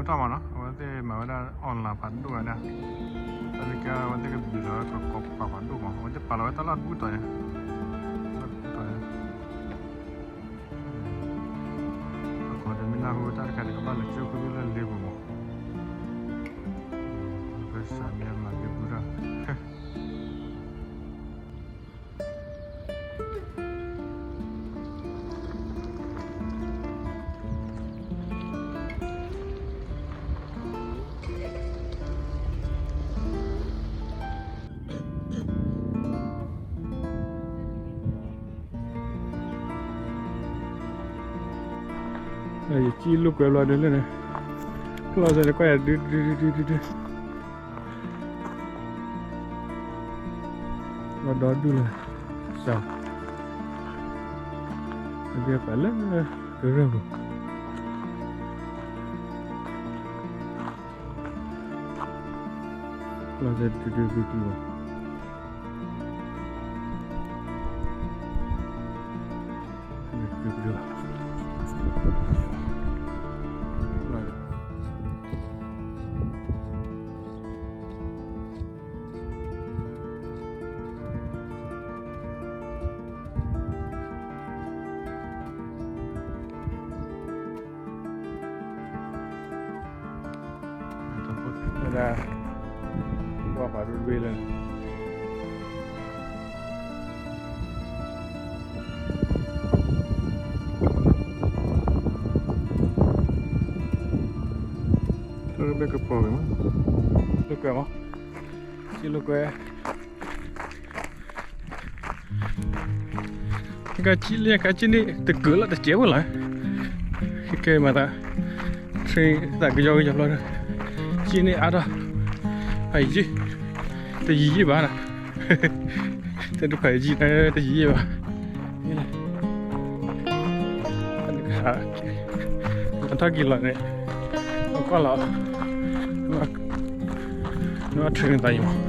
ထီၣ်မးနီၤ အဝဲသ့ၣ်မၤဝဲဒၣ် online ဖးဒိၣ်ဝဲဒၣ်, တၢ်လၢကဲအဝဲသ့ၣ်ကဘျုးလီၤဝဲကကိးပှၤဖးဒိၣ်မး အဝဲသ့ၣ်ပာ်လီၤဝဲတၢ်လီၢ်တဘူၣ်တီၤညါ, လီၢ်တဘူၣ်တီၤညါ, အဃိဒီးမ့ၢ်နၢ်ဟူတၢ်တခါန့ၣ် ကဘၣ်လဲၤကၠိၣ်ခူသူၣ်လၢလ့ပူၤမး, ကစၢ်မ့ၢ်မၤလ့ပူၤဒီး ယစံၣ်လိာ်ကွဲဘျီဒုလၢန့ၣ်, ကျီၢ်စဲန့ၣ်ကွၢ်ယၤဒုဒုဒုဒုဒုဒု, လီၤဒီဒူၣ်လၢ, စး, အဒ်ပာ်လၢကရၢၢ်ပူၤ, ကျီၢ်စဲဒုဒုဒုဒုလီၤ. ဝဲဒၣ်, ဝၣ်ဖးဒိၣ်တဘ့ၣ်လၢ တဘ့ၣ်ကပီၤဂ့ၤမး, လိာ်ကွဲမး, စံၣ်လိာ်ကွဲ, ကစံၣ်လၢကစံၣ်န့ၣ် တကုာ်လီၤတစဲးဖိလီၤ, ကဲမၤသး, သးကယီကယီဘျီဒီး, စံၣ်န့ၣ်အါထီၣ်, ဖးယံၤ, တယံၤယံၤဘၣ်နီၤ, တဒုဖးယံၤ တယံၤယံၤဘၣ်, နထီၣ်က့ၤလီၤန့ၣ်, ကွၢ်လီၤ, နဘၣ်ထံၣ်န့ၣ်သးယံၤမး.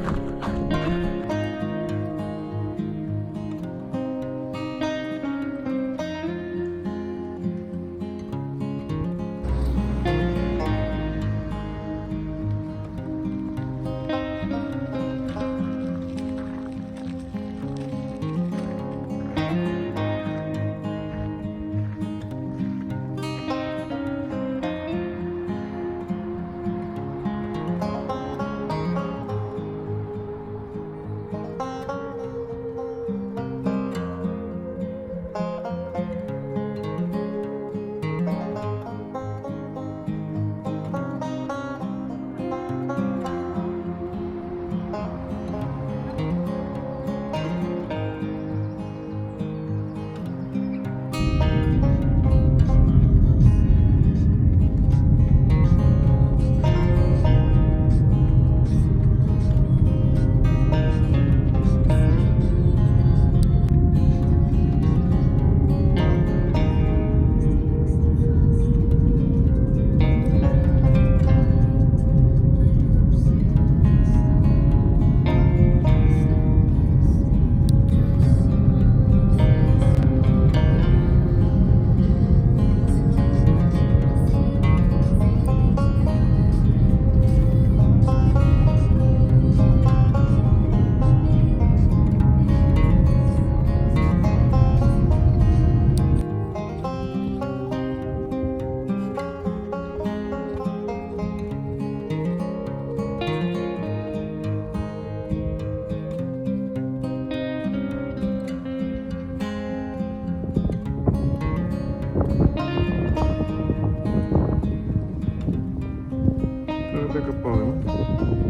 တဘ့ၣ်ကပီၤဂ့ၤမး,